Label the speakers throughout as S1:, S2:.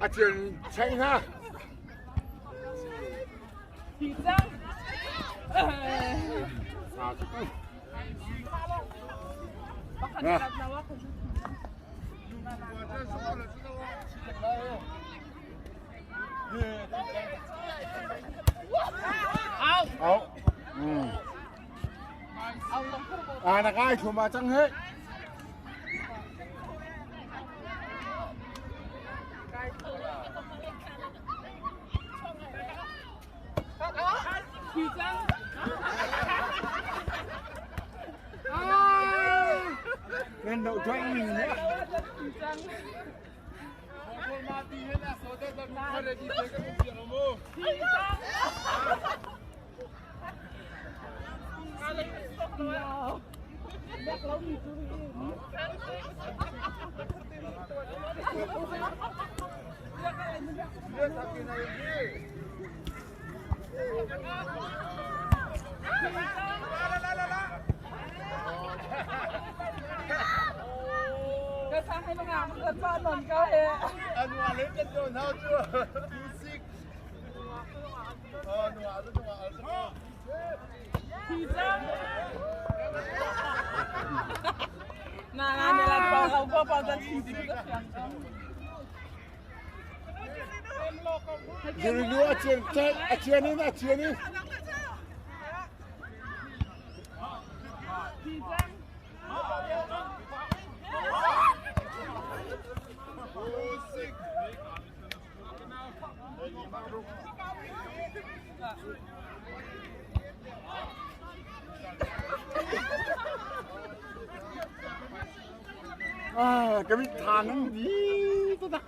S1: A thian cheng hna. Au. À, là cái thua mà trăng hết. Nên đậu cho anh mình nhé. A chian in. À, cái bị thang nó đi tôi ta.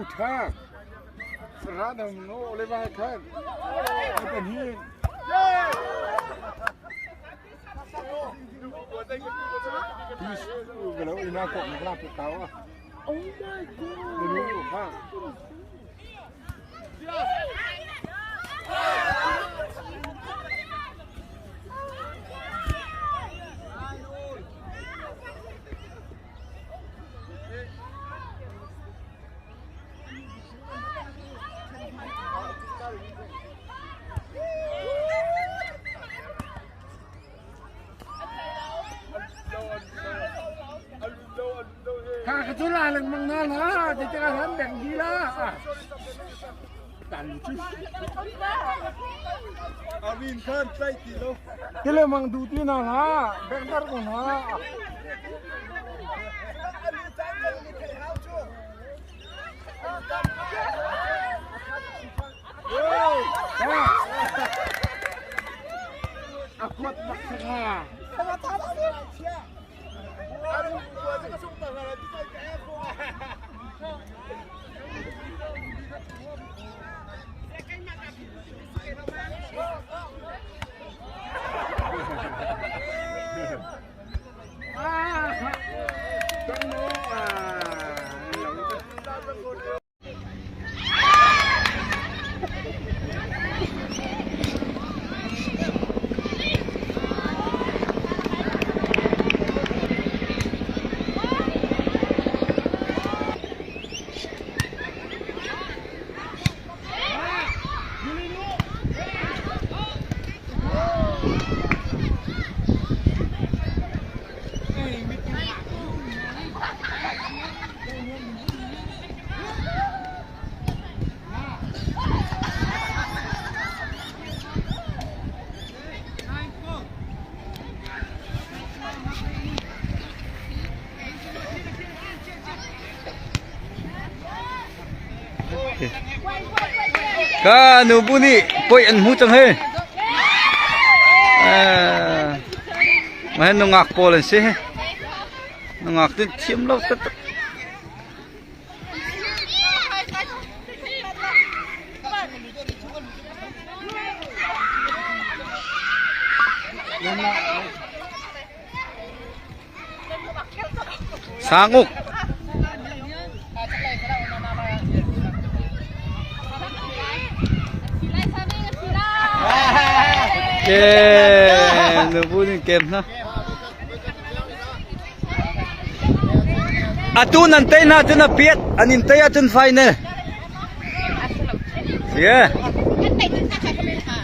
S1: Utha. Radam no le vai khan. Kan hi. Kalau ina kok nak tahu ah.
S2: Oh my god.
S1: Kha ka cu la lengmang na la te te han beng di la. Tan chu.
S3: Arin khan tlai ti lo.
S1: Tile mang du ti na la beng dar ko na. A kuat bak saka. Ah,
S4: Ka nubu nih poi an hmu cang hi. Mah hi nungak pawl an si. Nungak tin thiam lo taktak. Sanguk. Ke nubu nih kem na. Atu nan tei hna cun a piat an in tei ahcun final. Yeah.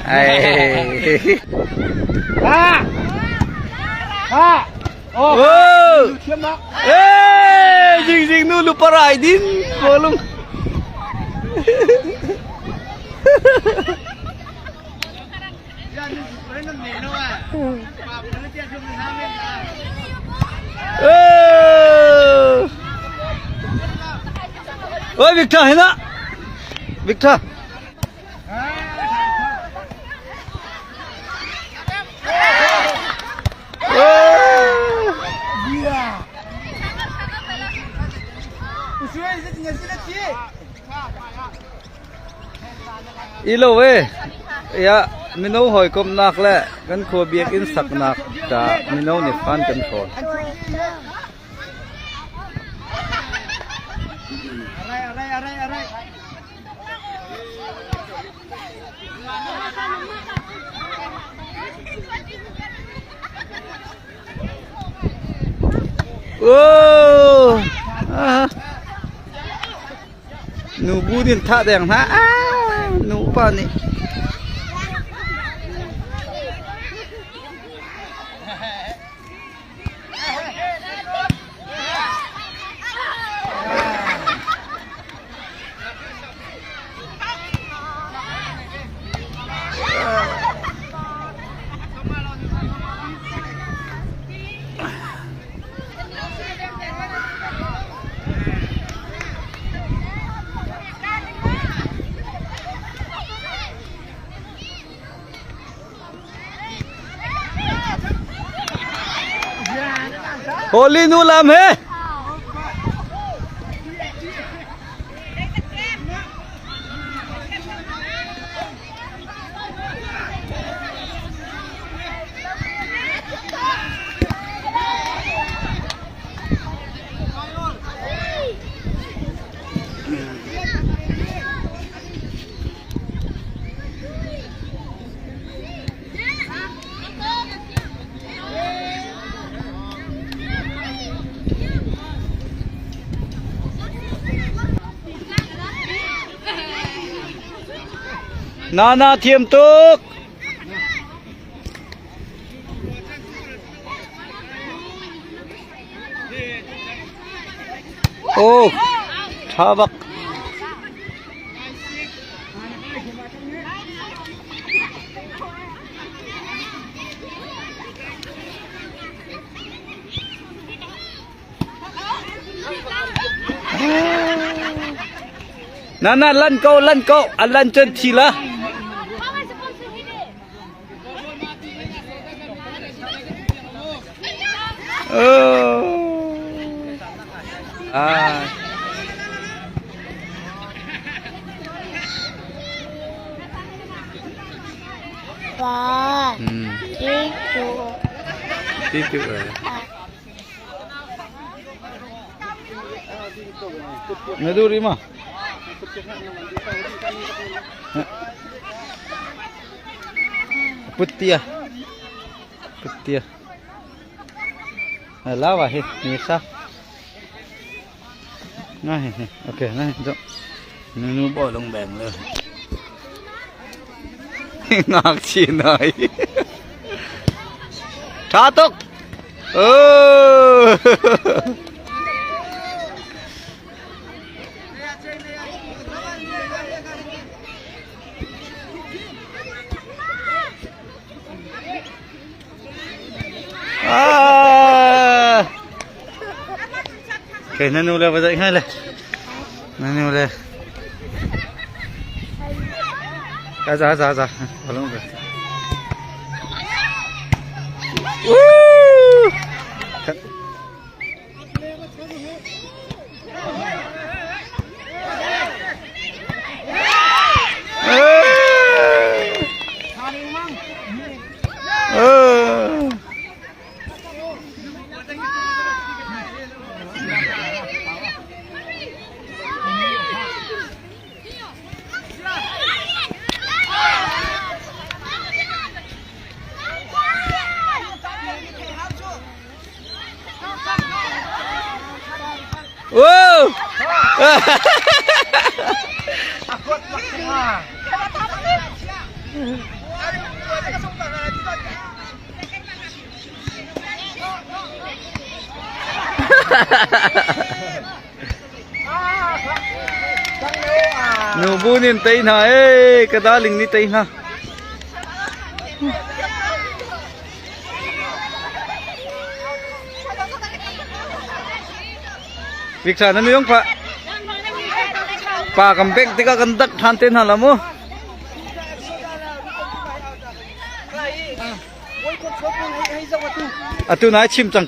S4: Ai.
S1: Ha. Ha.
S4: Oh. Eh, jing jing nu lu parai din kolung. Ôi Victor hết á Victor Ilo e ya mino hawikomnak le kan khua biakinn saknak caah mino nih fan kan khawn. Oh! Ah. Nubu nih thah deng hna. Ah, nu pa nih. Holi nu lam he. Nana thiam tuk. Oh, tha bak. Nana lan ko lan ko an lan cun thi la. Oh. Ah.
S5: Pa. Tito.
S4: Tito. Na duri ma. Puttia. Puttia. Lava hi ni sa. Nai ok nai zo. Nu bo long beng le. Ngak chi nai. Tha tuk. Oh. Ah. Okay, nanu le va dậy ngay le. Nanu le. Ra ra ra ra. Vào luôn rồi. Woo! Wow! Nubu nin tei hna ee ka darling nih tei hna. Viksa na nuyong pa. Pa kan bek tikah kan dak than te hna la mu. Atu nai chim cang.